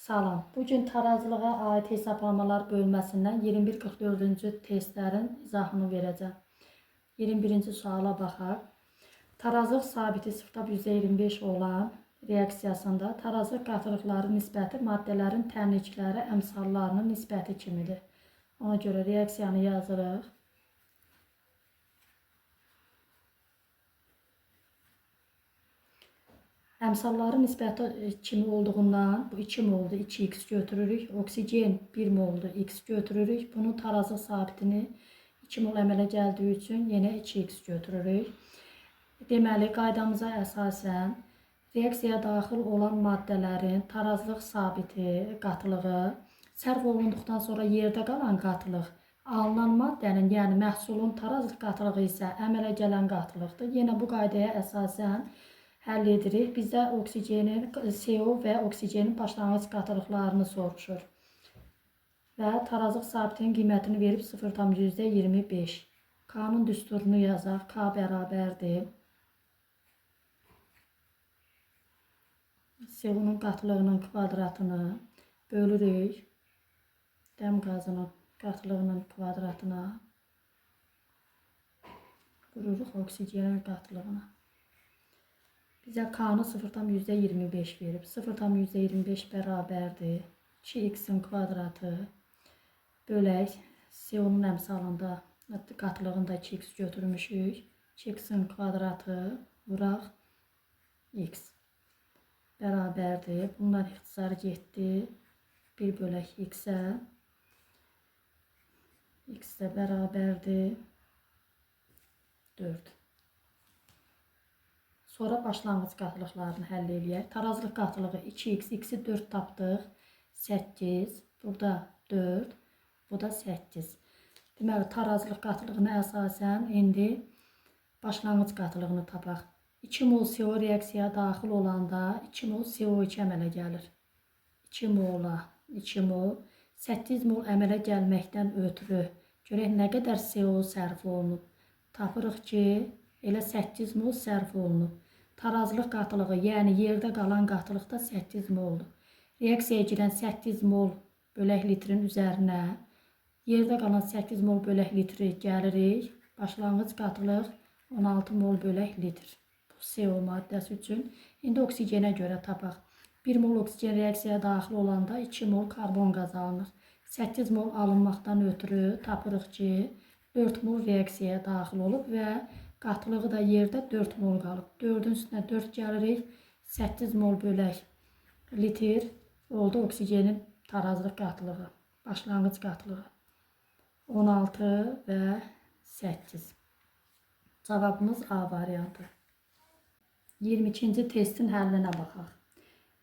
Salam. Bugün tarazlığa aid hesablamalar bölməsindən 21.44-cü testlərin izahını verəcəm. 21-ci suala baxaq. Tarazlıq sabiti 0,25 olan reaksiyasında tarazlıq qatılıqları nisbəti maddələrin tənlikləri əmsallarının nisbəti kimidir. Ona görə reaksiyanı yazırıq. Əmsalların nisbəti kimi olduğundan bu 2 moldur, 2x götürürük. Oksigen 1 moldur, x götürürük. Bunun tarazlıq sabitini 2 mol əmələ gəldiyi üçün yenə 2x götürürük. Deməli, qaydamıza əsasən reaksiyaya daxil olan maddələrin tarazlıq sabiti, qatılığı sərf olunduqdan sonra yerdə qalan qatılıq, alınan maddənin, yəni məhsulun tarazlıq qatılığı isə əmələ gələn qatılıqdır. Yenə bu qaydaya əsasən həll edirik. Bizdə oksigenin, CO və oksigenin başlanğıc qatılıqlarını soruşur. Və tarazlıq sabitinin qiymətini verib 0,25. K-nın düsturunu yazaq. K bərabərdir. CO-nun qatılığının kvadratını bölürük. Dəm qazının qatılığının kvadratına vururuq oksigenin qatılığına. Bizə K-nı 0,25 verib. 0,25 bərabərdir. 2x-in kvadratı bölək CO-nun əmsalında qatılığında 2x götürmüşük. 2x-in kvadratı vuraq x bərabərdir. Bunlar ixtisar getdi. 1 bölək x-ə. X də bərabərdir. 4. Sonra başlanğıc qatılıqlarını həll eləyək. Tarazlıq qatılığı 2x, x-i 4 tapdıq. 8, burada 4, bu da 8. Deməli, tarazlıq qatılığına əsasən indi başlanğıc qatılığını tapaq. 2 mol CO reaksiyaya daxil olanda 2 mol CO2 əmələ gəlir. 2 mola 2 mol, 8 mol əmələ gəlməkdən ötürü görək nə qədər CO sərf olunub. Tapırıq ki, elə 8 mol sərf olunub. Tarazlıq qatılığı, yəni yerdə qalan qatılıq da 8 moldur. Reaksiyaya girən 8 mol bölək litrin üzərinə yerdə qalan 8 mol bölək litri gəlirik. Başlanğıc qatılıq 16 mol bölək litr. Bu CO maddəsi üçün. İndi oksigenə görə tapaq. 1 mol oksigen reaksiyaya daxil olanda 2 mol karbon qazı alınır. 8 mol alınmaqdan ötürü tapırıq ki, 4 mol reaksiyaya daxil olub və qatılığı da yerdə 4 mol qalıb. 4-ün üstünə 4 gəlirik. 8 mol bölək litr oldu oksigenin tarazlıq qatılığı, başlanğıc qatılığı. 16 və 8. Cavabımız A variantı. 22-ci testin həllinə baxaq.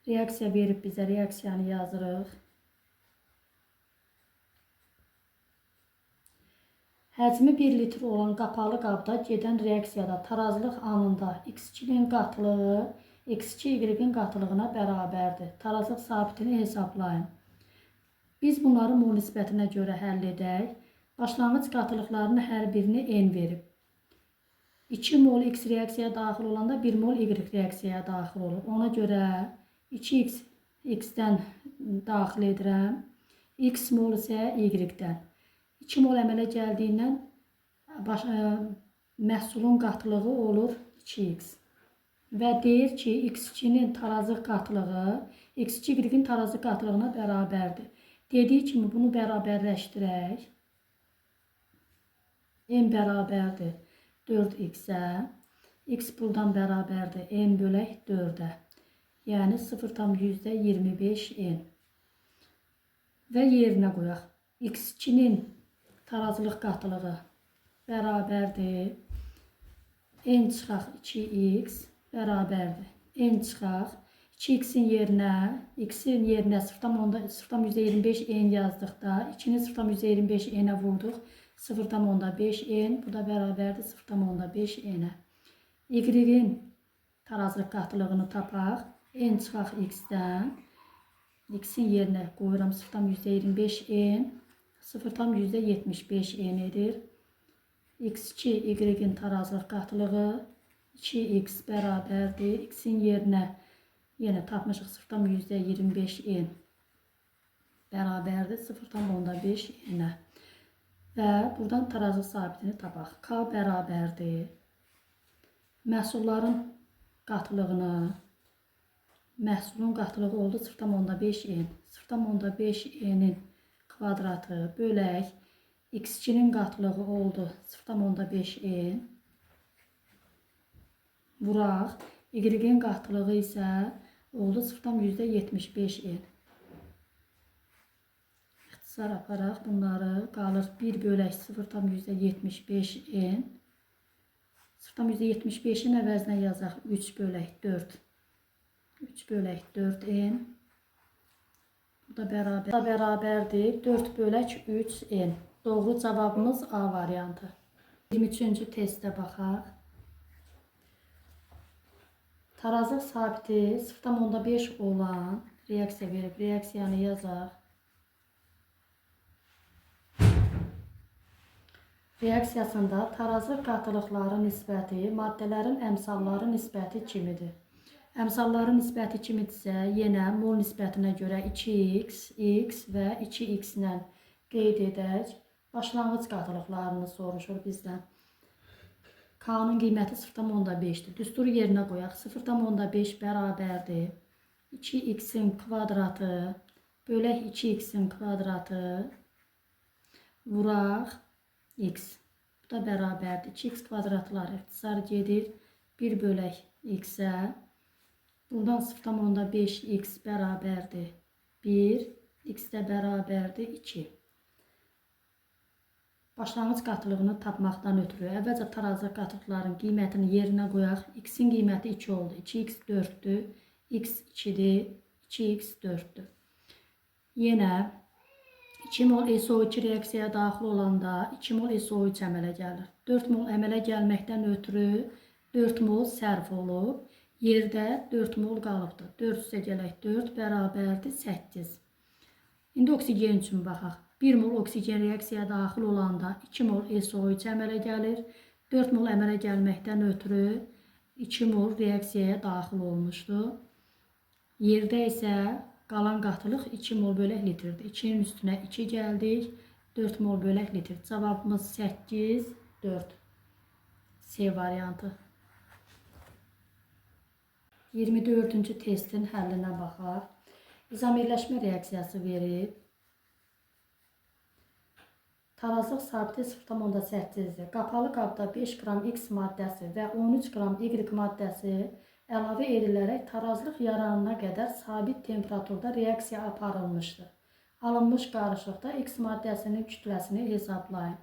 Reaksiya verib bizə, reaksiyanı yazırıq. Həcmi 1 litr olan qapalı qabda gedən reaksiyada tarazlıq anında x2-nin qatılığı x2y-in qatılığına bərabərdir. Tarazlıq sabitini hesablayın. Biz bunları mol nisbətinə görə həll edək. Başlanğıc qatılıqlarının hər birini n verib. 2 mol x reaksiyaya daxil olanda 1 mol y reaksiyaya daxil olur. Ona görə 2x x-dən daxil edirəm. X mol isə y-dən. 2 mol əmələ gəldiyindən məhsulun qatılığı olur 2x. Və deyir ki, x2-nin tarazlıq qatılığı x2y-in tarazlıq qatılığına bərabərdir. Dediyi kimi bunu bərabərləşdirək. M bərabərdir 4x-ə. X buradan bərabərdir m bölək 4-ə. Yəni 0,25 n. Və yerinə qoyaq. X2-nin tarazlıq qatılığı bərabərdir. N çıxaq 2x bərabərdir. N çıxaq 2x-in yerinə, x-in yerinə 0,25 n yazdıqda 2-ni 0,25 n-ə vurduq. 0,5 n, bu da bərabərdir 0,5 n-ə. Y-in tarazlıq qatılığını tapaq. N çıxaq x-dən. X-in yerinə qoyuram 0,25 n. 0,75 n edir. X2 y-in tarazlıq qatılığı 2x bərabərdir. X-in yerinə yenə tapmışıq 0,25 n. Bərabərdir 0,5 N-ə. Və buradan tarazlıq sabitini tapaq. K bərabərdir. Məhsulların qatlığını, məhsulun qatlığı oldu 0,5 N. 0,5 N-in kvadratı bölək X2-nin qatlığı oldu 0,5 N. Vuraq. Y-in qatlığı isə oldu 0,75 N. İxtisar aparaq bunları qalır 1 bölək 0,75 N. 0,75-in əvəzinə yazaq 3 bölək 4. 3 bölək 4 N. Bu da bərabərdir 4 bölək 3 N. Doğru cavabımız A variantı. 23-cü testə baxaq. Tarazlıq sabiti 0,5 olan reaksiya verib, reaksiyanı yazaq. Reaksiyasında tarazlıq qatılıqları nisbəti maddələrin əmsalları nisbəti kimidir? Əmsalları nisbəti kimidirsə, yenə mol nisbətinə görə 2x, x və 2x ilə qeyd edək. Başlanğıc qatılıqlarını soruşur bizdən. K-nın qiyməti 0,5-dir. Düsturu yerinə qoyaq. 0,5 bərabərdir. 2x-in kvadratı bölək 2x-in kvadratı vuraq x. Bu da bərabərdir. 2x kvadratlar ixtisar gedir. 1 bölək x-ə. Buradan 0,5x bərabərdir. 1, x də bərabərdir 2. Başlanğıc qatlığını tapmaqdan ötürü əvvəlcə tarazlıq qatlıqların qiymətini yerinə qoyaq. X-in qiyməti 2 oldu. 2x 4-dür. X 2-dir. 2x 4-dür. Yenə 2 mol SO2 reaksiyaya daxil olanda 2 mol SO3 əmələ gəlir. 4 mol əmələ gəlməkdən ötürü 4 mol sərf olub. Yerdə 4 mol qalıbdır. 4 üstə gələk 4 bərabərdir 8. İndi oksigen üçün baxaq. 1 mol oksigen reaksiyaya daxil olanda 2 mol SO3 əmələ gəlir. 4 mol əmələ gəlməkdən ötürü 2 mol reaksiyaya daxil olmuşdu. Yerdə isə qalan qatılıq 2 mol bölək litrdir. 2-nin üstünə 2 gəldik. 4 mol bölək litr. Cavabımız 8, 4. C variantı. 24-cü testin həllinə baxaq. İzomerləşmə reaksiyası verib. Tarazlıq sabiti 0,8-dir. Qapalı qabda 5 qram X maddəsi və 13 qram Y maddəsi əlavə edilərək tarazlıq yaranana qədər sabit temperaturda reaksiya aparılmışdır. Alınmış qarışıqda X maddəsinin kütləsini hesablayın.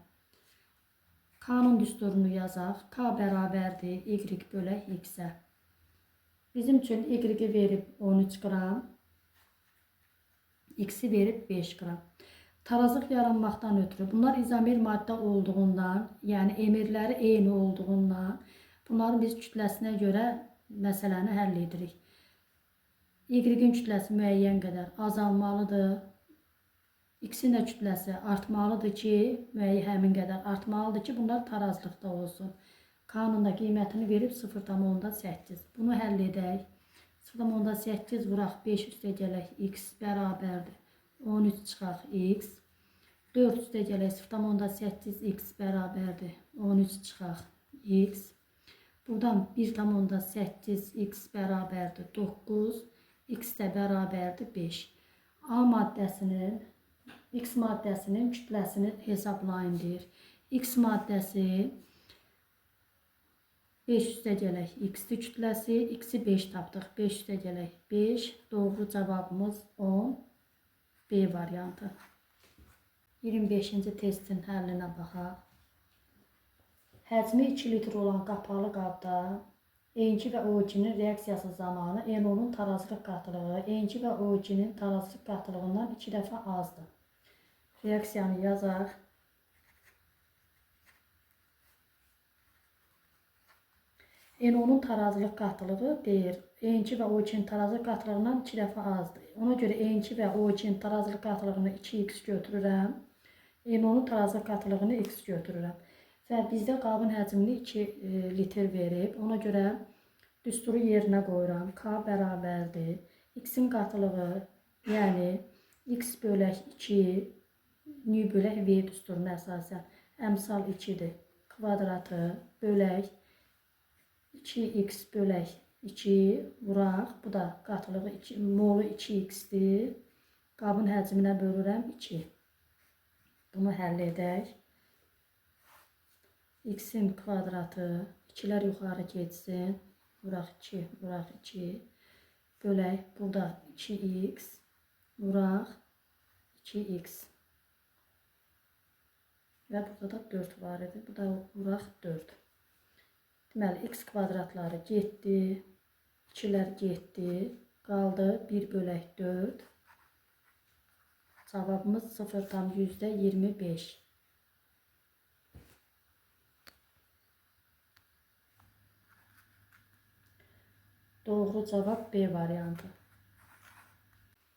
K-nın düsturunu yazaq. K bərabərdir Y bölək X-ə. Bizim üçün Y-i verib 13 qram, X-i verib 5 qram. Tarazlıq yaranmaqdan ötürü bunlar izomer maddə olduğundan, yəni emirləri eyni olduğundan bunların biz kütləsinə görə məsələni həll edirik. Y-in kütləsi müəyyən qədər azalmalıdır. X-in də kütləsi artmalıdır ki, müəyyən həmin qədər artmalıdır ki, bunlar tarazlıqda olsun. K-nın da qiymətini verib 0,8. Bunu həll edək. 0,8 vuraq 5 üstə gələk x bərabərdir. 13 çıxaq x. 4 üstə gələk 0,8 x bərabərdir. 13 çıxaq x. Buradan 1,8 x bərabərdir 9. X də bərabərdir 5. A maddəsinin, X maddəsinin kütləsini hesablayın deyir. X maddəsi 5 üstə gələk x-dir kütləsi. X-i 5 tapdıq. 5 üstə gələk 5. Doğru cavabımız 10. B variantı. 25-ci testin həllinə baxaq. Həcmi 2 litr olan qapalı qabda N2 və O2-nin reaksiyası zamanı NO-nun tarazlıq qatılığı N2 və O2-nin tarazlıq qatılığından 2 dəfə azdır. Reaksiyanı yazaq. NO-nun tarazlıq qatılığı deyir. N2 və O2-nin tarazlıq qatılığından 2 dəfə azdır. Ona görə N2 və O2-nin tarazlıq qatılığını 2x götürürəm. NO-nun tarazlıq qatılığını x götürürəm. Və bizdə qabın həcmini 2 litr verib. Ona görə düsturu yerinə qoyuram. K bərabərdir. X-in qatılığı, yəni X bölək 2, nü bölək V düsturuna əsasən əmsal 2-dir. Kvadratı bölək 2x bölək 2 vuraq. Bu da qatılığı 2, molu 2x-dir. Qabın həcminə bölürəm 2. Bunu həll edək. X-in kvadratı, 2-lər yuxarı getsin. Vuraq 2, vuraq 2. Bölək, burada 2x, vuraq 2x. Və burada da 4 var idi. Bu da vuraq 4. Deməli, x kvadratları getdi, 2-lər getdi, qaldı 1 bölək 4. Cavabımız 0,25. Doğru cavab B variantı.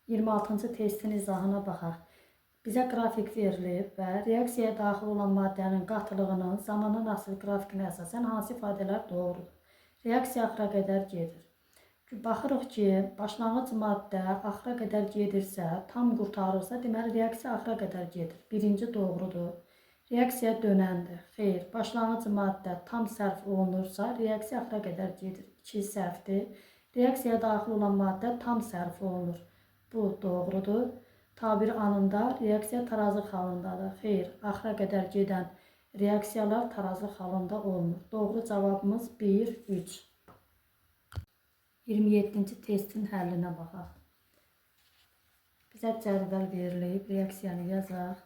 26-cı testin izahına baxaq. Bizə qrafik verilib və reaksiyaya daxil olan maddənin qatılığının zamandan asılı qrafikinə əsasən hansı ifadələr doğrudur? Reaksiya axıra qədər gedir. Baxırıq ki, başlanğıc maddə axıra qədər gedirsə, tam qurtarırsa, deməli reaksiya axıra qədər gedir. Birinci doğrudur. Reaksiya dönəndir. Xeyr, başlanğıc maddə tam sərf olunursa, reaksiya axıra qədər gedir. 2 sərfdir. Reaksiyaya daxil olan maddə tam sərf olunur. Bu doğrudur. Tabir anında reaksiya tarazlıq halındadır. Xeyr, axıra qədər gedən reaksiyalar tarazlıq halında olmur. Doğru cavabımız 1, 3. 27-ci testin həllinə baxaq. Bizə cədvəl verilib, reaksiyanı yazaq.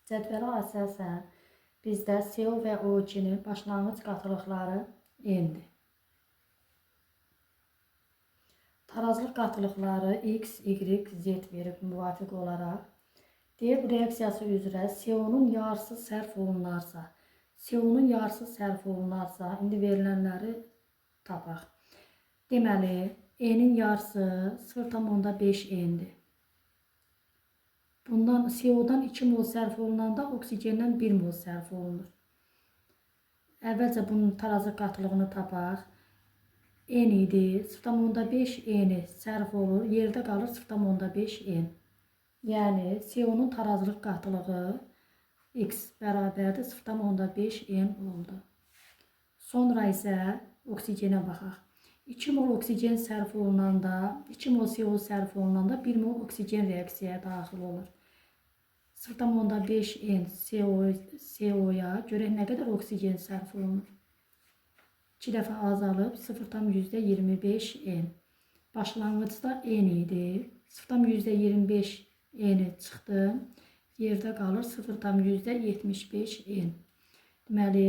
Cədvələ əsasən bizdə CO və O2-nin başlanğıc qatılıqları N-dir. Tarazlıq qatılıqları X, Y, Z verib müvafiq olaraq. Deyir, bu reaksiyası üzrə CO-nun yarısı sərf olunarsa, CO-nun yarısı sərf olunarsa, indi verilənləri tapaq. Deməli, N-in yarısı 0,5 N-dir. Bundan CO-dan 2 mol sərf olunanda oksigendən 1 mol sərf olunur. Əvvəlcə bunun tarazlıq qatılığını tapaq. N idi. 0,5 N sərf olur. Yerdə qalır 0,5 N. Yəni, CO-nun tarazlıq qatılığı X bərabərdir 0,5 N oldu. Sonra isə oksigenə baxaq. 2 mol oksigen sərf olunanda, 2 mol CO sərf olunanda 1 mol oksigen reaksiyaya daxil olur. 0,5 N CO-ya görək nə qədər oksigen sərf olunur. 2 dəfə azalıb 0,25 N. Başlanğıcda N idi. 0,25 N çıxdı. Yerdə qalır 0,75 N. Deməli,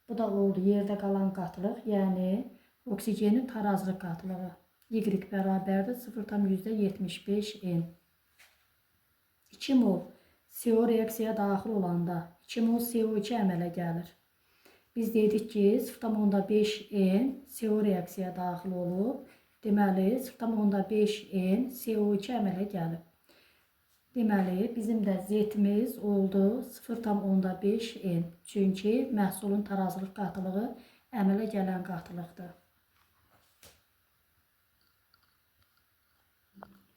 bu da oldu yerdə qalan qatılıq, yəni oksigenin tarazlıq qatılığı. Y bərabərdir 0,75 N. 2 mol CO reaksiyaya daxil olanda 2 mol CO2 əmələ gəlir. Biz dedik ki, 0,5 N CO reaksiyaya daxil olub. Deməli, 0,5 N CO2 əmələ gəlib. Deməli, bizim də Z-imiz oldu 0,5 N. Çünki məhsulun tarazlıq qatılığı əmələ gələn qatılıqdır.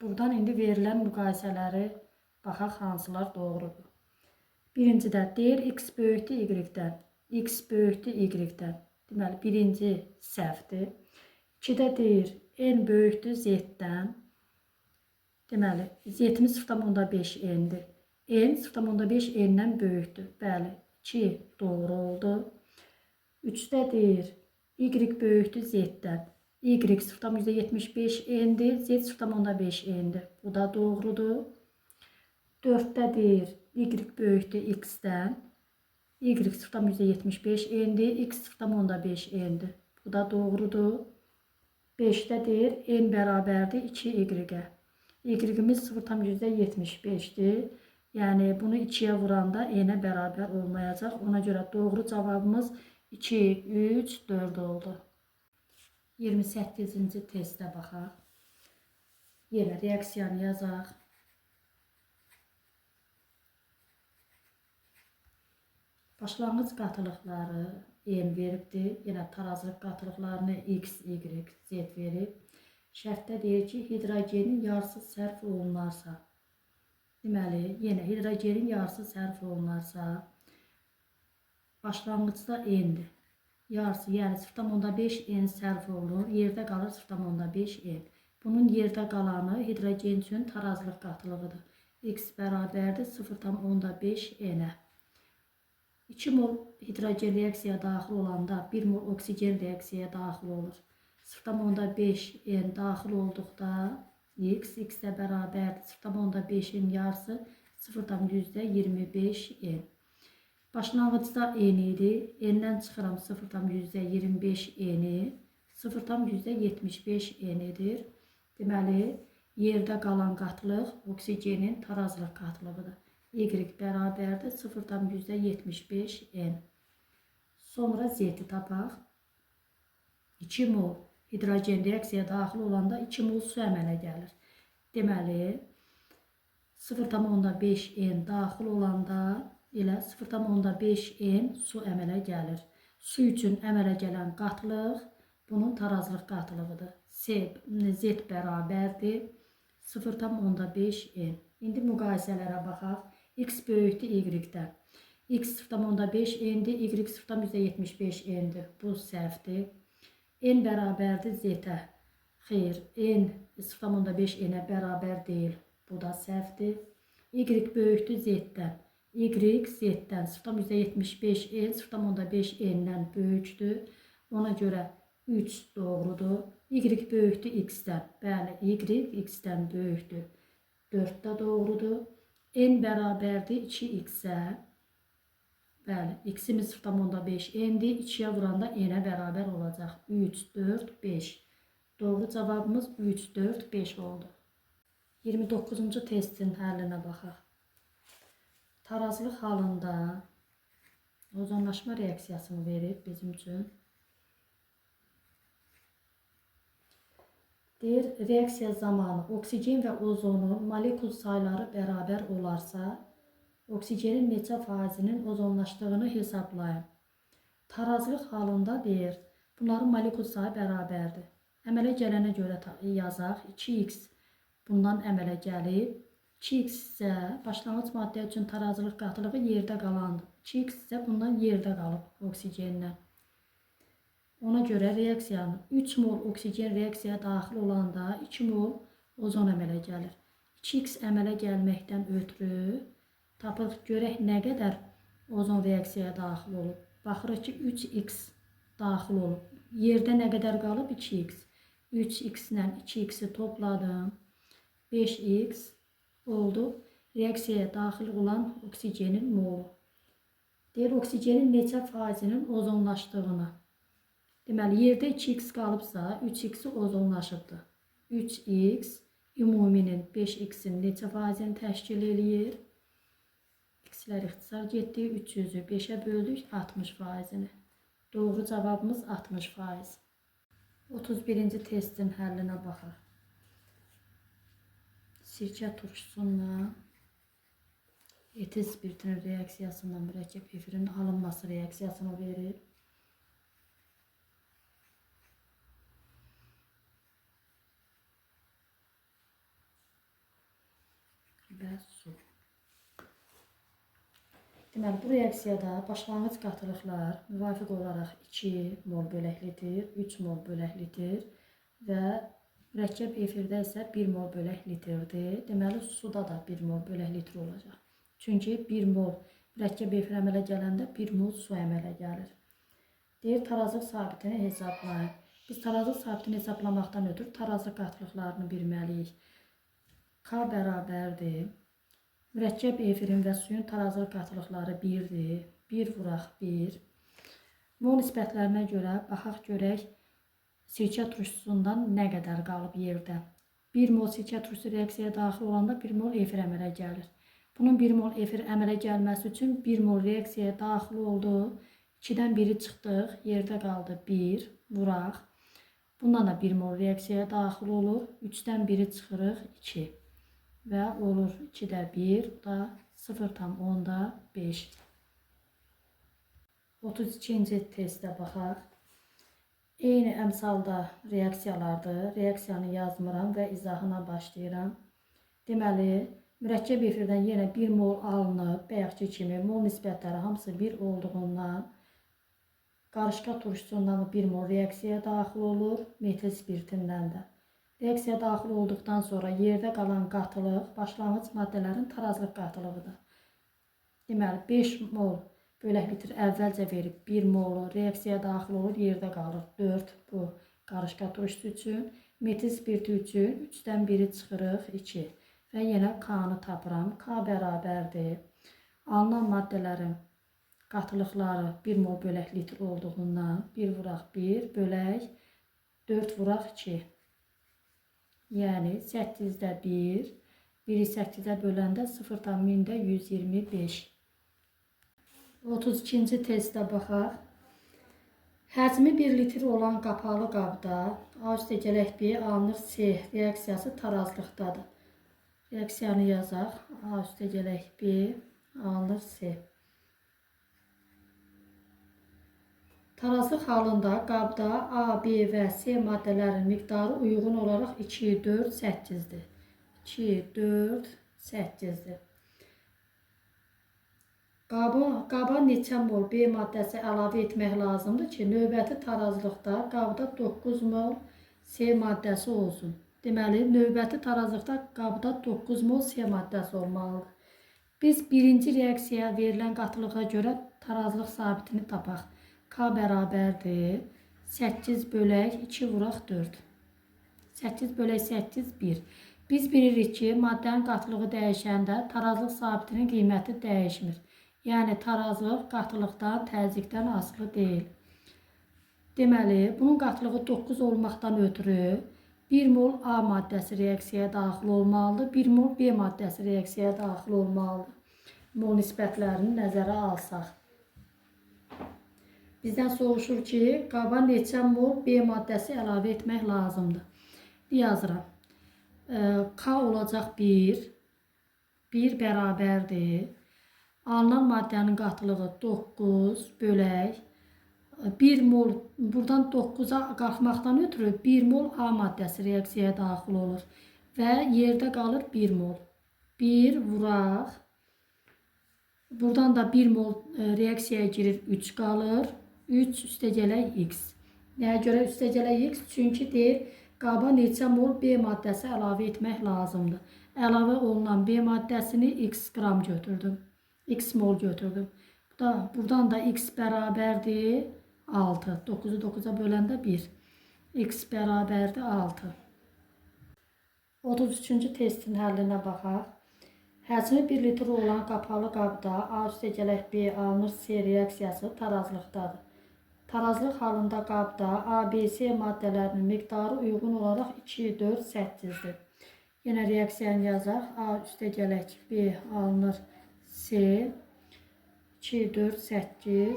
Buradan indi verilən müqayisələri baxaq hansılar doğrudur. Birincidə deyir X böyükdür Y-dən. X böyükdür Y-dən. Deməli, birinci səhvdir. 2-də deyir N böyükdür Z-dən. Deməli, Z-imiz 0,5 N-dir. N 0,5 N-dən böyükdür. Bəli, 2 doğru oldu. 3-də deyir Y böyükdür Z-dən. Y 0,75 N-dir. Z 0,5 N-dir. Bu da doğrudur. 4-də deyir Y böyükdür X-dən. Y 0,75 N-dir. X 0,5 N-dir. Bu da doğrudur. 5-də deyir N bərabərdir 2Y-ə. Y-imiz 0,75-dir. Yəni bunu 2-yə vuranda N-ə bərabər olmayacaq. Ona görə doğru cavabımız 2, 3, 4 oldu. 28-ci testə baxaq. Yenə reaksiyanı yazaq. Başlanğıc qatılıqları N veribdir. Yenə tarazlıq qatılıqlarını X, Y, Z verib. Şərtdə deyir ki, hidrogenin yarısı sərf olunarsa. Deməli, yenə hidrogenin yarısı sərf olunarsa, başlanğıcda N-dir. Yarısı, yəni 0,5 N sərf olunur. Yerdə qalır 0,5 N. Bunun yerdə qalanı hidrogen üçün tarazlıq qatılığıdır. X bərabərdir 0,5 N-ə. 2 mol hidrogen reaksiyaya daxil olanda 1 mol oksigen reaksiyaya daxil olur. 0,5 N daxil olduqda X, X-ə bərabərdir 0,5-in yarısı 0,25 N. Başlanğıcda N idi. N-dən çıxıram 0,25 N-i. 0,75 N edir. Deməli, yerdə qalan qatlıq oksigenin tarazlıq qatlığıdır. Y bərabərdir 0,75 N. Sonra Z-i tapaq. 2 mol hidrogen reaksiyaya daxil olanda 2 mol su əmələ gəlir. Deməli, 0,5 N daxil olanda elə 0,5 N su əmələ gəlir. Su üçün əmələ gələn qatlıq bunun tarazlıq qatlığıdır. Z bərabərdir 0,5 N. İndi müqayisələrə baxaq. X böyükdür Y-dən. X 0,5 N-dir, Y 0,75 N-dir. Bu səhvdir. N bərabərdir Z-ə. Xeyr, N 0,5 N-ə bərabər deyil. Bu da səhvdir. Y böyükdür Z-dən. Y Z-dən 0,75 N 0,5 N-dən böyükdür. Ona görə 3 doğrudur. Y böyükdür X-dən. Bəli, Y X-dən böyükdür. 4 də doğrudur. N bərabərdir 2X-ə. Bəli, X-imiz 0,5 N-dir. 2-yə vuranda N-ə bərabər olacaq. 3, 4, 5. Doğru cavabımız 3, 4, 5 oldu. 29-cu testin həllinə baxaq. Tarazlıq halında ozonlaşma reaksiyasını verib bizim üçün. Deyir, reaksiya zamanı oksigen və ozonun molekul sayları bərabər olarsa, oksigenin neçə faizinin ozonlaşdığını hesablayın. Tarazlıq halında deyir, bunların molekul sayı bərabərdir. Əmələ gələnə görə yazaq, 2x bundan əmələ gəlib. 2x isə başlanğıc maddə üçün tarazlıq qatılığı yerdə qalandır. 2x isə bundan yerdə qalıb oksigendən. Ona görə reaksiyanın 3 mol oksigen reaksiyaya daxil olanda 2 mol ozon əmələ gəlir. 2x əmələ gəlməkdən ötürü tapırıq görək nə qədər ozon reaksiyaya daxil olub. Baxırıq ki, 3x daxil olub. Yerdə nə qədər qalıb? 2x. 3x ilə 2x-i topladım. 5x oldu. Reaksiyaya daxil olan oksigenin molu. Deyir, oksigenin neçə faizinin ozonlaşdığını. Deməli, yerdə 2x qalıbsa, 3x-i ozonlaşıbdır. 3x ümuminin 5x-in neçə faizini təşkil eləyir? X-lər ixtisar getdi. 300-ü 5-ə böldük, 60 faizini. Doğru cavabımız 60 faiz. 31-ci testin həllinə baxaq. Sirkə turşusunla etil spirtinin reaksiyasından mürəkkəb efirin alınması reaksiyasını verir. Və su. Deməli, bu reaksiyada başlanğıc qatılıqlar müvafiq olaraq 2 mol bölək litr, 3 mol bölək litr və mürəkkəb efirdə isə 1 mol bölək litrdir. Deməli, suda da 1 mol bölək litr olacaq. Çünki 1 mol mürəkkəb efir əmələ gələndə 1 mol su əmələ gəlir. Deyir, tarazlıq sabitini hesablayın. Biz tarazlıq sabitini hesablamaqdan ötürü tarazlıq qatılıqlarını bilməliyik. K bərabərdir. Mürəkkəb efirin və suyun tarazlıq qatılıqları 1-dir. 1 vuraq 1. Mol nisbətlərinə görə baxaq görək sirkə turşusundan nə qədər qalıb yerdə. 1 mol sirkə turşusu reaksiyaya daxil olanda 1 mol efir əmələ gəlir. Bunun 1 mol efir əmələ gəlməsi üçün 1 mol reaksiyaya daxil oldu. 2-dən 1-i çıxdıq, yerdə qaldı 1, vuraq. Bundan da 1 mol reaksiyaya daxil olur. 3-dən 1-i çıxırıq, 2. Və olur 2-də 1, bu da 0,5. 32-ci testə baxaq. Eyni əmsalda reaksiyalardır. Reaksiyanı yazmıram və izahına başlayıram. Deməli, mürəkkəb efirdən yenə 1 mol alınıb, bayaqki kimi mol nisbətləri hamısı 1 olduğundan qarışqa turşusundan 1 mol reaksiyaya daxil olur, metil spirtindən də. Reaksiya daxil olduqdan sonra yerdə qalan qatılıq başlanğıc maddələrin tarazlıq qatılığıdır. Deməli, 5 mol bölək litr əvvəlcə verib 1 molu reaksiyaya daxil olur, yerdə qalır 4 bu qarışqa turşusu üçün. Metil spirti üçün 3-dən 1-i çıxırıq 2 və yenə K-nı tapıram. K bərabərdir. Alınan maddələrin qatılıqları 1 mol bölək litr olduğundan 1 vuraq 1 bölək 4 vuraq 2. Yəni 8-də 1, 1-i 8-ə böləndə 0,125. 32-ci testə baxaq. Həcmi 1 litr olan qapalı qabda A üstə gələk B alınır C reaksiyası tarazlıqdadır. Reaksiyanı yazaq. A üstə gələk B alınır C. Tarazlıq halında qabda A, B və C maddələrinin miqdarı uyğun olaraq 2, 4, 8-dir. 2, 4, 8-dir. Qaba neçə mol B maddəsi əlavə etmək lazımdır ki, növbəti tarazlıqda qabda 9 mol C maddəsi olsun. Deməli, növbəti tarazlıqda qabda 9 mol C maddəsi olmalıdır. Biz birinci reaksiyaya verilən qatılığa görə tarazlıq sabitini tapaq. K bərabərdir 8 bölək 2 vuraq 4. 8 bölək 8, 1. Biz bilirik ki, maddənin qatılığı dəyişəndə tarazlıq sabitinin qiyməti dəyişmir. Yəni, tarazlıq qatılıqdan, təzyiqdən asılı deyil. Deməli, bunun qatılığı 9 olmaqdan ötürü 1 mol A maddəsi reaksiyaya daxil olmalıdır, 1 mol B maddəsi reaksiyaya daxil olmalıdır. Mol nisbətlərini nəzərə alsaq. Bizdən soruşur ki, qaba neçə mol B maddəsi əlavə etmək lazımdır. Yazıram. K olacaq 1. 1 bərabərdir. Alınan maddənin qatılığı 9 bölək 1 mol, buradan 9-a qalxmaqdan ötürü 1 mol A maddəsi reaksiyaya daxil olur və yerdə qalır 1 mol. 1 vuraq. Buradan da 1 mol reaksiyaya girir, 3 qalır. 3 üstə gələk x. Nəyə görə üstə gələk x? Çünki deyir, qaba neçə mol B maddəsi əlavə etmək lazımdır. Əlavə olunan B maddəsini x qram götürdüm. X mol götürdüm. Buradan da x bərabərdir 6. 9-u 9-a böləndə 1. X bərabərdir 6. 33-cü testin həllinə baxaq. Həcmi 1 litr olan qapalı qabda A üstə gələk B alınır C reaksiyası tarazlıqdadır. Tarazlıq halında qabda A, B, C maddələrinin miqdarı uyğun olaraq 2, 4, 8-dir. Yenə reaksiyanı yazaq. A üstə gələk B alınır C 2, 4, 8.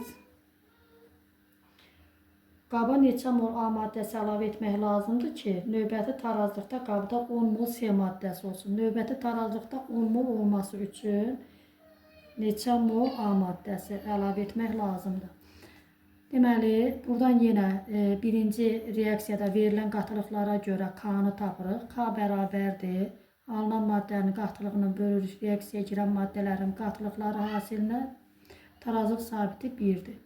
Qaba neçə mol A maddəsi əlavə etmək lazımdır ki, növbəti tarazlıqda qabda 10 mol C maddəsi olsun. Növbəti tarazlıqda 10 mol olması üçün neçə mol A maddəsi əlavə etmək lazımdır. Deməli, buradan yenə birinci reaksiyada verilən qatılıqlara görə K-nı tapırıq. K bərabərdir. Alınan maddənin qatılığını bölürük reaksiyaya girən maddələrin qatılıqları hasilinə. Tarazlıq sabiti 1-dir.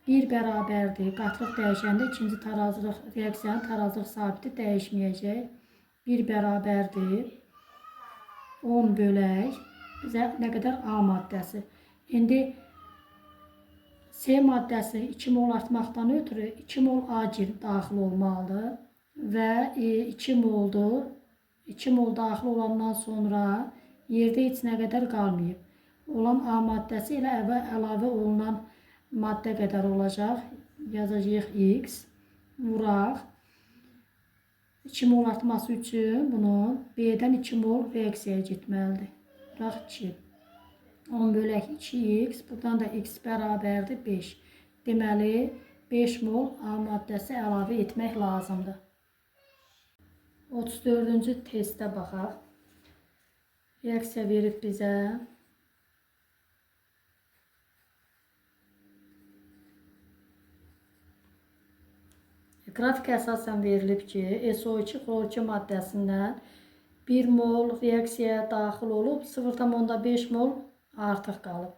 1 bərabərdir. Qatılıq dəyişəndə ikinci tarazlıq reaksiyanın tarazlıq sabiti dəyişməyəcək. 1 bərabərdir. 10 bölək bizə nə qədər A maddəsi. İndi C maddəsi 2 mol artmaqdan ötürü 2 mol A daxil olmalıdır və 2 moldur. 2 mol daxil olandan sonra yerdə heç nə qədər qalmayıb. Olan A maddəsi ilə əlavə olunan maddə qədər olacaq. Yazacağıq X. Vuraq. 2 mol artması üçün bunun B-dən 2 mol reaksiyaya getməlidir. Vuraq 2. 10 bölək 2x. Buradan da x bərabərdir 5. Deməli, 5 mol A maddəsi əlavə etmək lazımdır. 34-cü testə baxaq. Reaksiya verib bizə. Qrafik əsasən verilib ki, SO2 xlor 2 maddəsindən 1 mol reaksiyaya daxil olub, 0,5 mol artıq qalıb.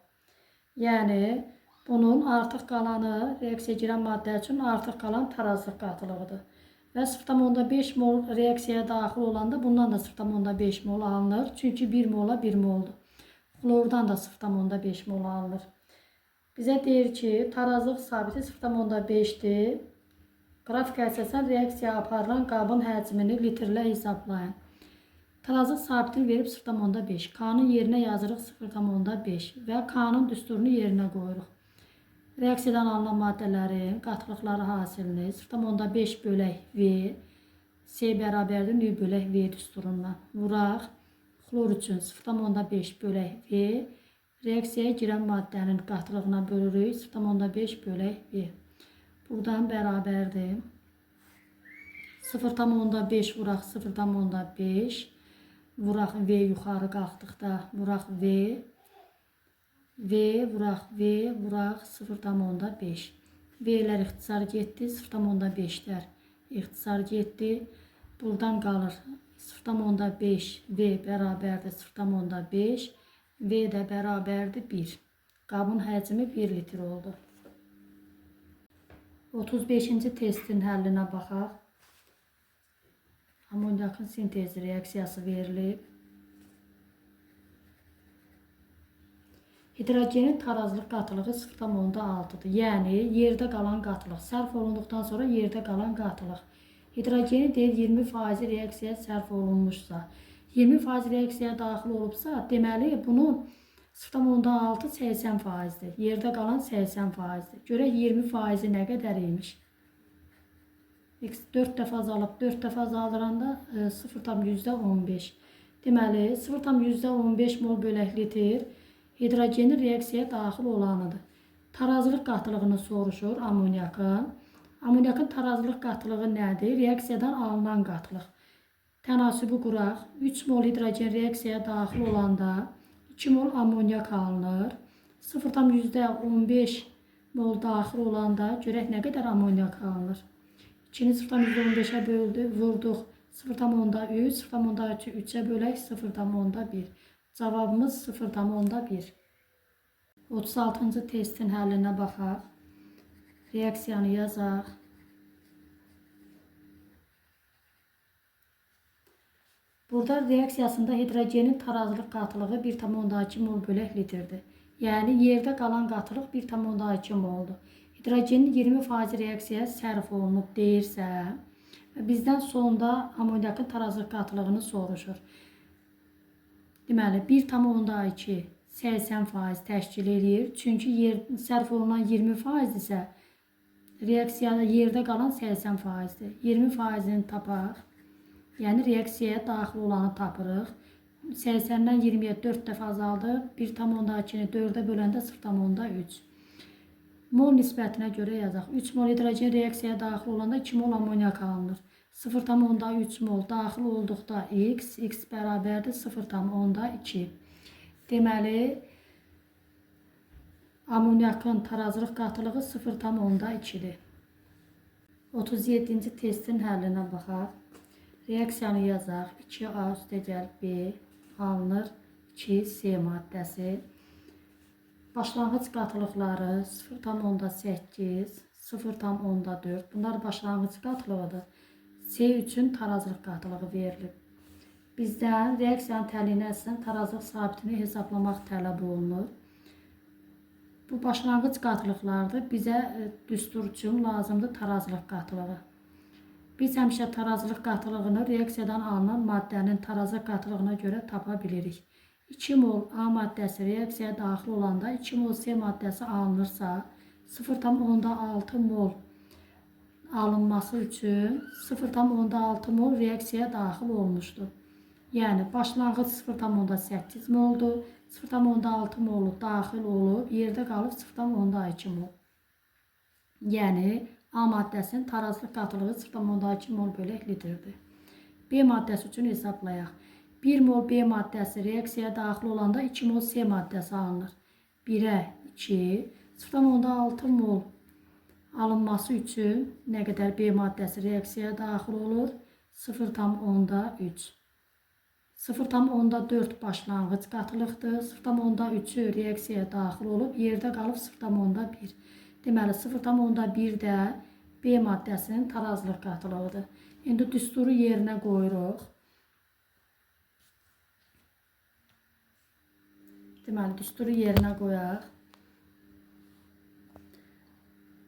Yəni, bunun artıq qalanı, reaksiyaya girən maddə üçün artıq qalan tarazlıq qatılığıdır. Və 0,5 mol reaksiyaya daxil olanda bundan da 0,5 mol alınır. Çünki 1 mola 1 moldur. Xlordan da 0,5 mol alınır. Bizə deyir ki, tarazlıq sabiti 0,5-dir. Qrafik əsasən reaksiya aparılan qabın həcmini litrlə hesablayın. Tarazlıq sabitini verib 0,5. K-nın yerinə yazırıq 0,5 və K-nın düsturunu yerinə qoyuruq. Reaksiyadan alınan maddələrin qatılıqları hasilini 0,5 bölək V, C bərabərdir nü bölək V düsturundan vuraq. Xlor üçün 0,5 bölək V, reaksiyaya girən maddənin qatılığına bölürük 0,5 bölək V. Buradan bərabərdir. 0,5 vuraq 0,5 vuraq V yuxarı qalxdıqda vuraq V, V vuraq V vuraq 0,5. V-lər ixtisar getdi, 0,5-lər ixtisar getdi. Buradan qalır 0,5 V bərabərdir 0,5, V də bərabərdir 1. Qabın həcmi 1 litr oldu. 35-ci testin həllinə baxaq. Amonyakın sintezi reaksiyası verilib. Hidrogenin tarazlıq qatılığı 0,6-dır. Yəni, yerdə qalan qatılıq. Sərf olunduqdan sonra yerdə qalan qatılıq. Hidrogeni deyir 20% reaksiyaya sərf olunmuşsa, 20% reaksiyaya daxil olubsa, deməli bunun 0,6 80%-dir. Yerdə qalan 80%-dir. Görək 20% nə qədər imiş? X 4 dəfə azalıb, 4 dəfə azaldıranda 0,15. Deməli, 0,15 mol bölək litr hidrogenin reaksiyaya daxil olanıdır. Tarazlıq qatılığını soruşur amonyakın. Amonyakın tarazlıq qatılığı nədir? Reaksiyadan alınan qatılıq. Tənasübü quraq. 3 mol hidrogen reaksiyaya daxil olanda 2 mol amonyak alınır. 0,15 mol daxil olanda görək nə qədər amonyak alınır. 2-ni 0,15-ə böldü, vurduq. 0,3, 0,3-ü 3-ə bölək 0,1. Cavabımız 0,1. 36-cı testin həllinə baxaq. Reaksiyanı yazaq. Burada reaksiyasında hidrogenin tarazlıq qatılığı 1,2 mol bölək litrdir. Yəni, yerdə qalan qatılıq 1,2 moldur. Hidrogenin 20% reaksiyaya sərf olunub deyirsə, bizdən sonda amonyakın tarazlıq qatılığını soruşur. Deməli, 1,2 80% təşkil eləyir. Çünki sərf olunan 20% isə reaksiyada yerdə qalan 80%-dir. 20%-ni tapaq. Yəni, reaksiyaya daxil olanı tapırıq. 80-dən 20-yə 4 dəfə azaldı. 1,2-ni 4-ə böləndə 0,3. Mol nisbətinə görə yazaq. 3 mol hidrogen reaksiyaya daxil olanda 2 mol amonyak alınır. 0,3 mol daxil olduqda x, x bərabərdir 0,2. Deməli, amonyakın tarazlıq qatılığı 0,2-dir. 37-ci testin həllinə baxaq. Reaksiyanı yazaq. 2A üstəgəl B alınır. 2C maddəsi. Başlanğıc qatılıqları 0,8, 0,4. Bunlar başlanğıc qatılığıdır. C üçün tarazlıq qatılığı verilib. Bizdən reaksiyanın təhliyinə əsasən tarazlıq sabitini hesablamaq tələb olunur. Bu başlanğıc qatılıqlardır. Bizə düstur üçün lazımdır tarazlıq qatılığı. Biz həmişə tarazlıq qatılığını reaksiyadan alınan maddənin tarazlıq qatılığına görə tapa bilirik. 2 mol A maddəsi reaksiyaya daxil olanda 2 mol C maddəsi alınırsa 0,6 mol alınması üçün 0,6 mol reaksiyaya daxil olmuşdur. Yəni, başlanğıc 0,8 moldur. 0,6 molu daxil olub, yerdə qalıb 0,2 mol. Yəni, A maddəsinin tarazlıq qatılığı 0,2 mol bölək litrdir. B maddəsi üçün hesablayaq. 1 mol B maddəsi reaksiyaya daxil olanda 2 mol C maddəsi alınır. 1-ə 2, 0,6 mol Alınması üçün nə qədər B maddəsi reaksiyaya daxil olur? 0,3. 0,4 başlanğıc qatılıqdır. 0,3-ü reaksiyaya daxil olub, yerdə qalıb 0,1. Deməli, 0,1 də B maddəsinin tarazlıq qatılığıdır. İndi düsturu yerinə qoyuruq. Deməli, düsturu yerinə qoyaq.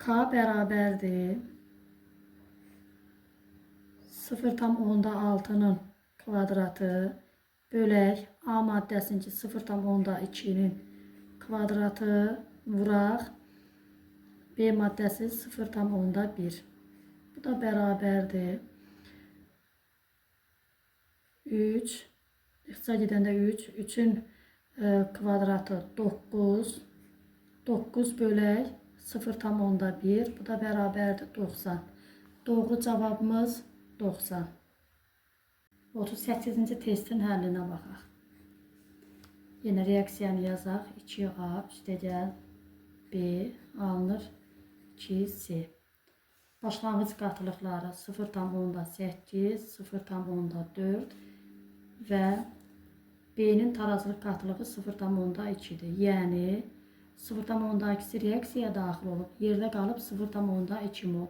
K bərabərdir 0,6-nın kvadratı bölək A maddəsininki 0,2-nin kvadratı vuraq B maddəsi 0,1. Bu da bərabərdir 3, ixtisar gedəndə 3, 3-ün kvadratı 9, 9 bölək 0,1, bu da bərabərdir 90. Doğru cavabımız 90. 38-ci testin həllinə baxaq. Yenə reaksiyanı yazaq. 2A üstəgəl B alınır 2C. Başlanğıc qatılıqları 0,8, 0,4 və B-nin tarazlıq qatılığı 0,2-dir. Yəni 0,2-si reaksiyaya daxil olub, yerdə qalıb 0,2 mol.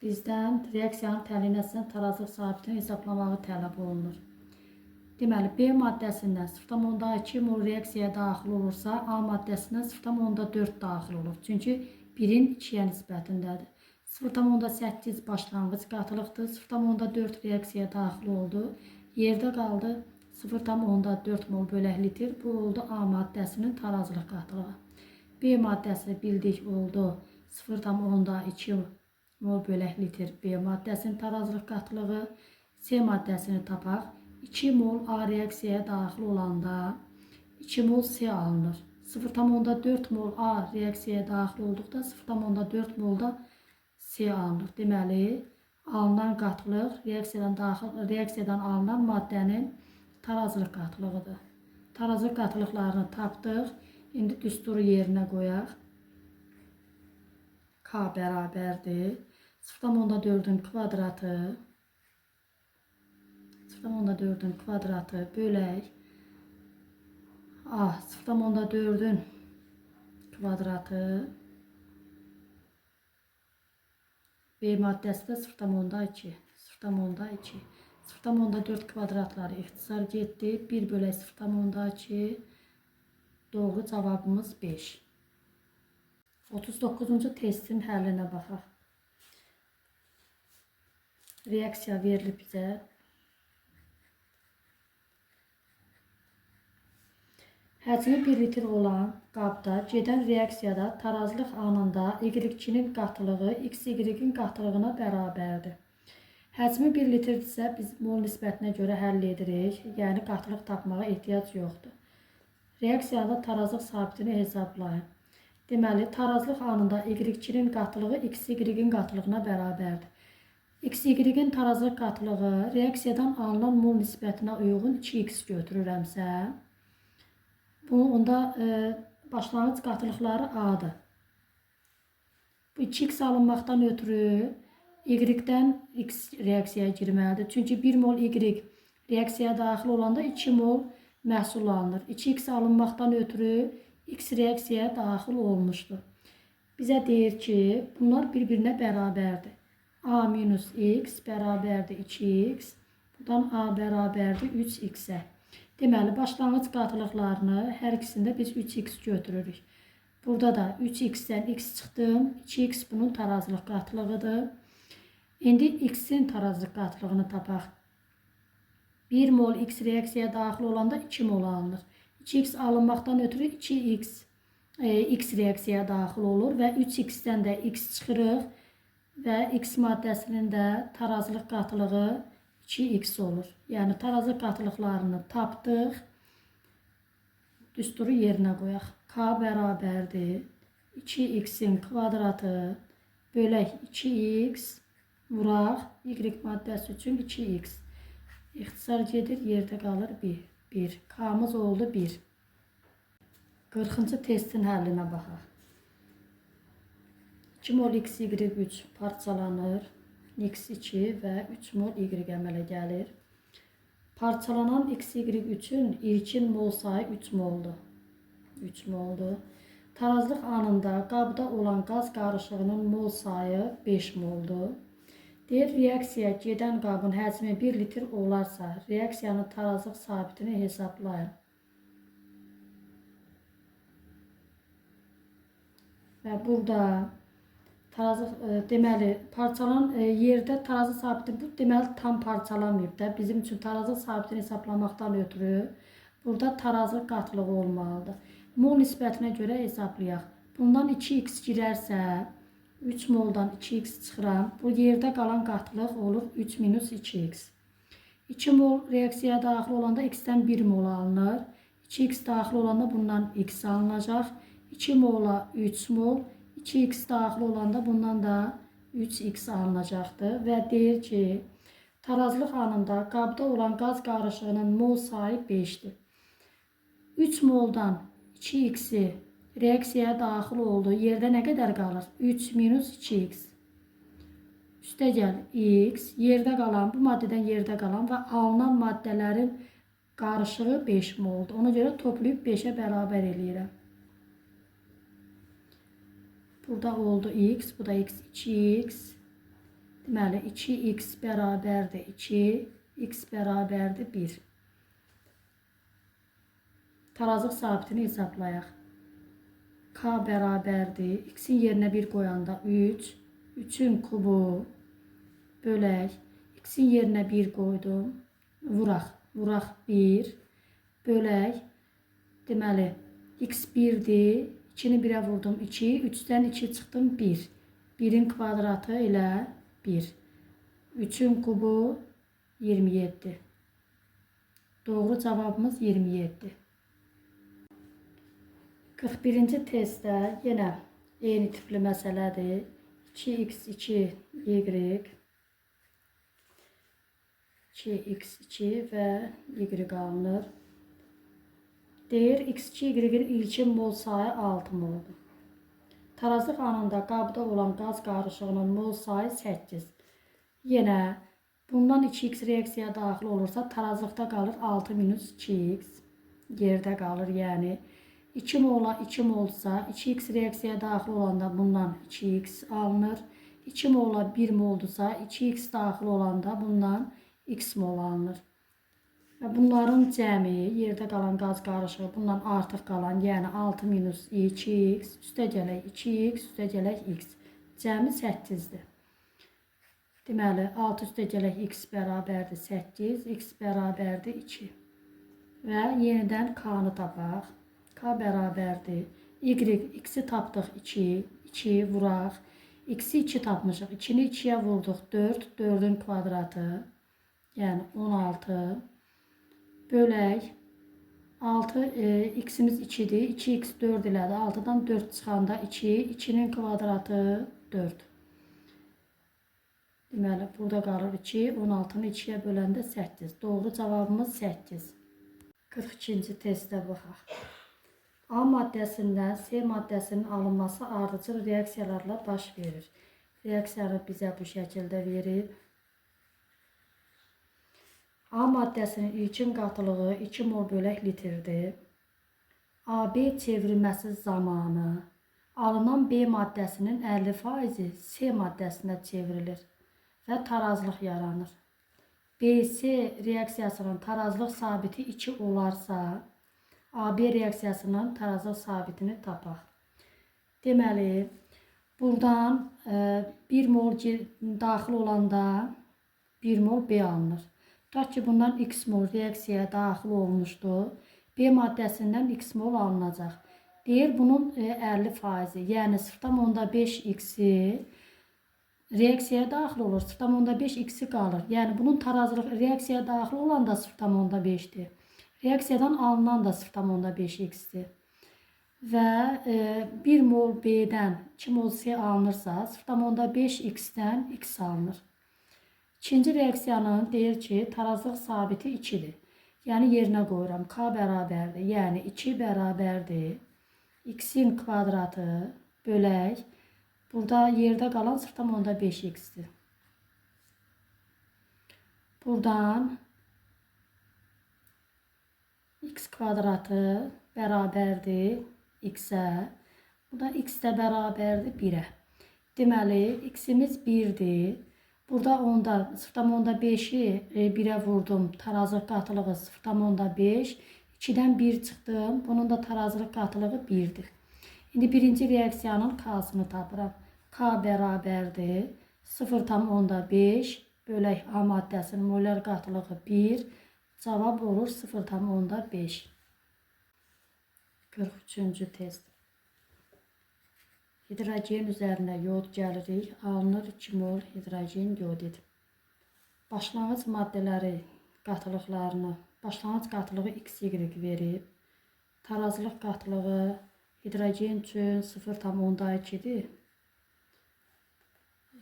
Bizdən reaksiyanın təhlil nəsinin tarazlıq sabitini hesablamağı tələb olunur. Deməli, B maddəsindən 0,2 mol reaksiyaya daxil olursa, A maddəsindən 0,4 daxil olur. Çünki 1-in 2-yə nisbətindədir. 0,8 başlanğıc qatılıqdır. 0,4 reaksiyaya daxil oldu. Yerdə qaldı 0,4 mol bölək litr. Bu oldu A maddəsinin tarazlıq qatılığı. B maddəsi bildik oldu 0,2 mol bölək litr B maddəsinin tarazlıq qatılığı. C maddəsini tapaq. 2 mol A reaksiyaya daxil olanda 2 mol C alınır. 0,4 mol A reaksiyaya daxil olduqda 0,4 mol da C alınır. Deməli, alınan qatılıq reaksiyadan alınan maddənin tarazlıq qatılığıdır. Tarazlıq qatılıqlarını tapdıq. İndi düsturu yerinə qoyaq. K bərabərdir 0,4-ün kvadratı 0,4-ün kvadratı bölək A 0,4-ün kvadratı B maddəsi də 0,2 0,2 0,4 kvadratları ixtisar getdi. 1 bölək 0,2 doğru cavabımız 5. 39-cu testin həllinə baxaq. Reaksiya verilib bizə. Həcmi 1 litr olan qabda gedən reaksiyada tarazlıq anında Y2-nin qatılığı XY-in qatılığına bərabərdir. Həcmi 1 litrdirsə biz mol nisbətinə görə həll edirik. Yəni qatılıq tapmağa ehtiyac yoxdur. Reaksiyada tarazlıq sabitini hesablayın. Deməli, tarazlıq anında Y2-nin qatılığı XY-in qatılığına bərabərdir. XY-in tarazlıq qatılığı reaksiyadan alınan mol nisbətinə uyğun 2x götürürəmsə, bu onda başlanğıc qatılıqları A-dır. Bu 2x alınmaqdan ötürü Y-dən X reaksiyaya girməlidir. Çünki 1 mol Y reaksiyaya daxil olanda 2 mol məhsul alınır. 2x alınmaqdan ötürü X reaksiyaya daxil olmuşdur. Bizə deyir ki, bunlar bir-birinə bərabərdir. A minus X bərabərdir 2x. Buradan A bərabərdir 3x-ə. Deməli, başlanğıc qatılıqlarını hər ikisində biz 3x götürürük. Burada da 3x-dən x çıxdım. 2x bunun tarazlıq qatılığıdır. İndi x-in tarazlıq qatılığını tapaq. 1 mol x reaksiyaya daxil olanda 2 mol alınır. 2x alınmaqdan ötürü 2x x reaksiyaya daxil olur və 3x-dən də x çıxırıq və x maddəsinin də tarazlıq qatılığı 2x olur. Yəni tarazlıq qatılıqlarını tapdıq. Düsturu yerinə qoyaq. K bərabərdir 2x-in kvadratı bölək 2x vuraq Y maddəsi üçün 2x. İxtisar gedir, yerdə qalır 1. 1. K-mız oldu 1. 40-cı testin həllinə baxaq. 2 mol XY3 parçalanır. X2 və 3 mol Y əmələ gəlir. Parçalanan XY3-ün ilkin mol sayı 3 moldur. 3 moldur. Tarazlıq anında qabda olan qaz qarışığının mol sayı 5 moldur. Deyir, reaksiya gedən qabın həcmi 1 litr olarsa, reaksiyanın tarazlıq sabitini hesablayın. Və burada tarazlıq, deməli, parçalan yerdə tarazlıq sabiti, bu deməli tam parçalanmayıb da. Bizim üçün tarazlıq sabitini hesablamaqdan ötürü burada tarazlıq qatlığı olmalıdır. Mol nisbətinə görə hesablayaq. Bundan 2x girərsə, 3 moldan 2x çıxıram. Bu yerdə qalan qatlıq olur 3 minus 2x. 2 mol reaksiyaya daxil olanda x-dən 1 mol alınır. 2x daxil olanda bundan x alınacaq. 2 mola 3 mol, 2x daxil olanda bundan da 3x alınacaqdır. Və deyir ki, tarazlıq anında qabda olan qaz qarışığının mol sayı 5-dir. 3 moldan 2x-i reaksiyaya daxil oldu. Yerdə nə qədər qalır? 3 minus 2x. Üstəgəl x, yerdə qalan, bu maddədən yerdə qalan və alınan maddələrin qarışığı 5 moldur. Ona görə toplayıb 5-ə bərabər eləyirəm. Burada oldu x, bu da x, 2x. Deməli, 2x bərabərdir 2, x bərabərdir 1. Tarazlıq sabitini hesablayaq. K bərabərdir. X-in yerinə 1 qoyanda 3, 3-ün kubu bölək. X-in yerinə 1 qoydum. Vuraq, vuraq 1, bölək. Deməli, x 1-dir. 2-ni 1-ə vurdum 2, 3-dən 2 çıxdım 1. 1-in kvadratı ilə 1. 3-ün kubu 27. Doğru cavabımız 27. 41-ci testdə yenə eyni tipli məsələdir. 2x2 y, 2x2 və y alınır. Deyir, x2 y-in ilkin mol sayı 6 moldur. Tarazlıq anında qabda olan qaz qarışığının mol sayı 8. Yenə bundan 2x reaksiyaya daxil olursa, tarazlıqda qalır 6 minus 2x. Yerdə qalır, yəni 2 mola 2 molsa, 2x reaksiyaya daxil olanda bundan 2x alınır. 2 mola 1 moldursa, 2x daxil olanda bundan x mol alınır. Və bunların cəmi, yerdə qalan qaz qarışığı, bundan artıq qalan, yəni 6 minus 2x, üstə gələk 2x, üstə gələk x. Cəmi 8-dir. Deməli, 6 üstə gələk x bərabərdir 8, x bərabərdir 2. Və yenidən k-nı tapaq. K bərabərdir. Y, x-i tapdıq 2, 2 vuraq. X-i 2 tapmışıq. 2-ni 2-yə vurduq 4, 4-ün kvadratı, yəni 16. Bölək 6, x-imiz 2-dir. 2x 4 elədi. 6-dan 4 çıxanda 2, 2-nin kvadratı 4. Deməli, burada qalır 2, 16-nı 2-yə böləndə 8. Doğru cavabımız 8. 42-ci testə baxaq. A maddəsindən C maddəsinin alınması ardıcıl reaksiyalarla baş verir. Reaksiyanı bizə bu şəkildə verir. A maddəsinin ilkin qatılığı 2 mol bölək litrdir. AB çevrilməsi zamanı alınan B maddəsinin 50% C maddəsinə çevrilir və tarazlıq yaranır. BC reaksiyasının tarazlıq sabiti 2 olarsa, AB reaksiyasının tarazlıq sabitini tapaq. Deməli, buradan 1 mol daxil olanda 1 mol B alınır. Tutaq ki, bundan X mol reaksiyaya daxil olmuşdu. B maddəsindən X mol alınacaq. Deyir, bunun 50%, yəni 0,5 X-i reaksiyaya daxil olur. 0,5 X-i qalır. Yəni, bunun tarazlıq reaksiyaya daxil olan da 0,5-dir. Reaksiyadan alınan da 0,5 X-dir. Və 1 mol B-dən 2 mol C alınırsa, 0,5 X-dən X alınır. İkinci reaksiyanın deyir ki, tarazlıq sabiti 2-dir. Yəni, yerinə qoyuram. K bərabərdir. Yəni, 2 bərabərdir. X-in kvadratı bölək. Burada yerdə qalan 0,5x-dir. Buradan x kvadratı bərabərdir x-ə. Burada x də bərabərdir 1-ə. Deməli, x-imiz 1-dir. Burada onda 0,5-i 1-ə vurdum. Tarazlıq qatılığı 0,5. 2-dən 1 çıxdım. Bunun da tarazlıq qatılığı 1-dir. İndi birinci reaksiyanın K-sını tapıram. K bərabərdir 0,5 bölək A maddəsinin molar qatılığı 1. Cavab olur 0,5. 43-cü test. Hidrogen üzərinə yod gəlirik. Alınır 2 mol hidrogen yodid. Başlanğıc maddələri qatılıqlarını, başlanğıc qatılığı XY verib. Tarazlıq qatılığı hidrogen üçün 0,2-dir.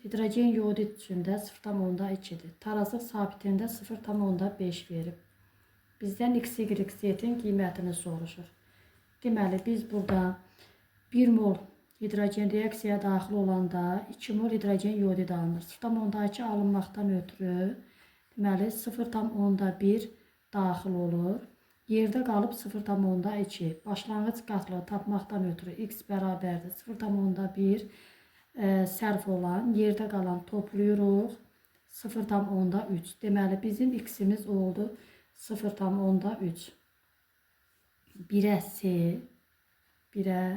Hidrogen yodid üçün də 0,2-dir. Tarazlıq sabitində 0,5 verib. Bizdən X, Y, Z-in qiymətini soruşur. Deməli, biz burada 1 mol hidrogen reaksiyaya daxil olanda 2 mol hidrogen yodid alınır. 0,2 alınmaqdan ötürü deməli 0,1 daxil olur. Yerdə qalıb 0,2. Başlanğıc qatlığı tapmaqdan ötürü x bərabərdir 0,1 sərf olan yerdə qalan toplayırıq 0,3. Deməli bizim x-imiz oldu 0,3. 1-ə C, 1-ə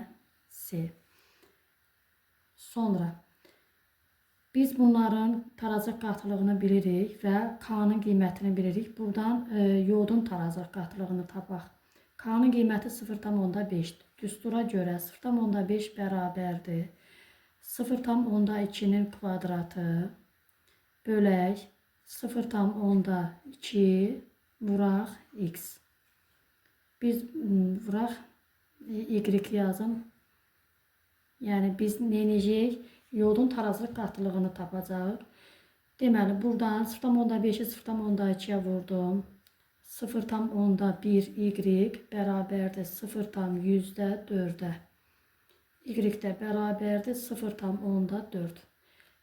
C. Sonra biz bunların tarazlıq qatılığını bilirik və K-nın qiymətini bilirik. Buradan yodun tarazlıq qatılığını tapaq. K-nın qiyməti 0,5-dir. Düstura görə 0,5 bərabərdir 0,2-nin kvadratı bölək 0,2 vuraq x. Biz vuraq y yazın. Yəni biz nə edəcəyik? Yodun tarazlıq qatılığını tapacağıq. Deməli, buradan 0,5-i 0,2-yə vurdum. 0,1 y bərabərdir 0,4-ə. Y də bərabərdir 0,4.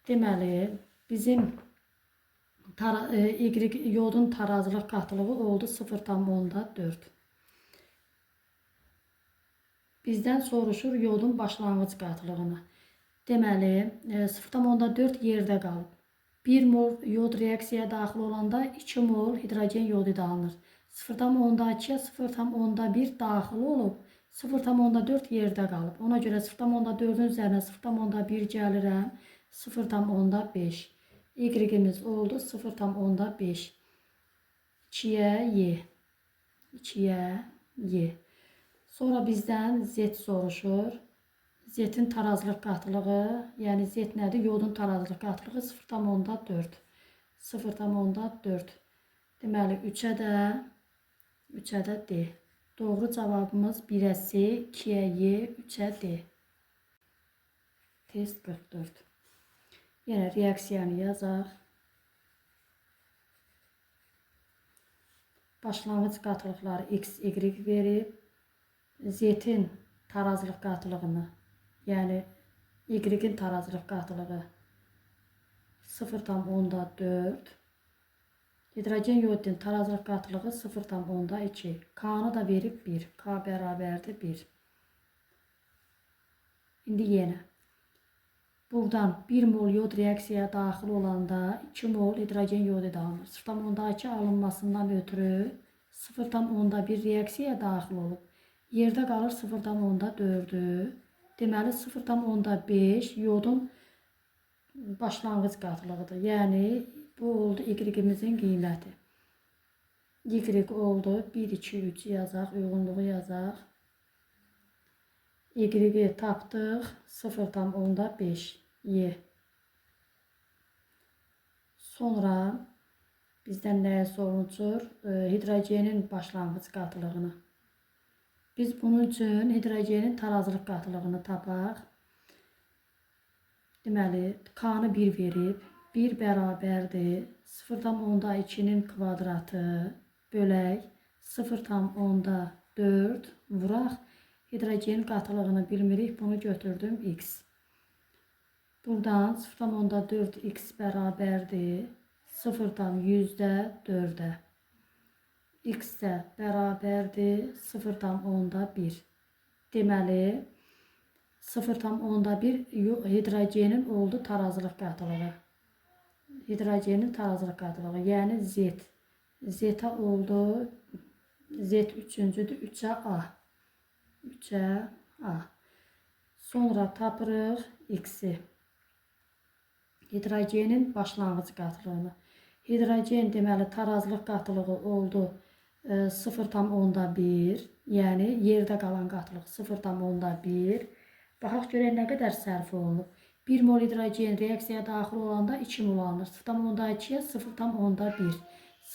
Deməli, bizim y yodun tarazlıq qatılığı oldu 0,4. Bizdən soruşur yodun başlanğıc qatılığını. Deməli, 0,4 yerdə qalıb. 1 mol yod reaksiyaya daxil olanda 2 mol hidrogen yodid alınır. 0,2-yə 0,1 daxil olub, 0,4 yerdə qalıb. Ona görə 0,4-ün üzərinə 0,1 gəlirəm, 0,5. Y-imiz oldu 0,5. 2-yə Y. 2-yə Y. Sonra bizdən Z soruşur. Z-in tarazlıq qatılığı, yəni Z nədir? Yodun tarazlıq qatılığı 0,4. 0,4. Deməli 3-ə də 3-ə də D. Doğru cavabımız 1-ə C, 2-yə Y, 3-ə D. Test 44. Yenə reaksiyanı yazaq. Başlanğıc qatılıqları X, Y verib. Z-in tarazlıq qatılığını, yəni Y-in tarazlıq qatılığı 0,4. Hidrogen yodin tarazlıq qatılığı 0,2. K-nı da verib 1. K bərabərdir 1. İndi yenə. Buradan 1 mol yod reaksiyaya daxil olanda 2 mol hidrogen yodid alınır. 0,2 alınmasından ötürü 0,1 reaksiyaya daxil olub. Yerdə qalır 0,4-ü. Deməli 0,5 yodun başlanğıc qatılığıdır. Yəni bu oldu Y-imizin qiyməti. Y oldu 1, 2, 3 yazaq, uyğunluğu yazaq. Y-i tapdıq 0,5 Y. Sonra bizdən nəyə sorulur? Hidrogenin başlanğıc qatılığını. Biz bunun üçün hidrogenin tarazlıq qatılığını tapaq. Deməli, K-nı 1 verib. 1 bərabərdir 0,2-nin kvadratı bölək 0,4 vuraq. Hidrogen qatılığını bilmirik. Bunu götürdüm x. Buradan 0,4x bərabərdir 0,4-ə. X də bərabərdir 0,1. Deməli, 0,1 hidrogenin oldu tarazlıq qatılığı. Hidrogenin tarazlıq qatılığı, yəni Z. Z oldu. Z üçüncüdür. 3-ə A. 3-ə A. Sonra tapırıq X-i. Hidrogenin başlanğıc qatılığını. Hidrogen deməli tarazlıq qatılığı oldu 0,1. Yəni yerdə qalan qatılıq 0,1. Baxaq görək nə qədər sərf olunub. 1 mol hidrogen reaksiyaya daxil olanda 2 mol alınır. 0,2-yə 0,1.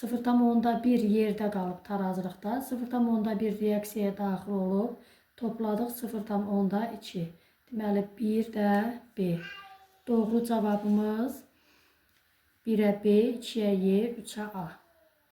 0,1 yerdə qalıb tarazlıqda. 0,1 reaksiyaya daxil olub. Topladıq 0,2. Deməli 1 də B. Doğru cavabımız 1-ə B, 2-yə Y, 3-ə A.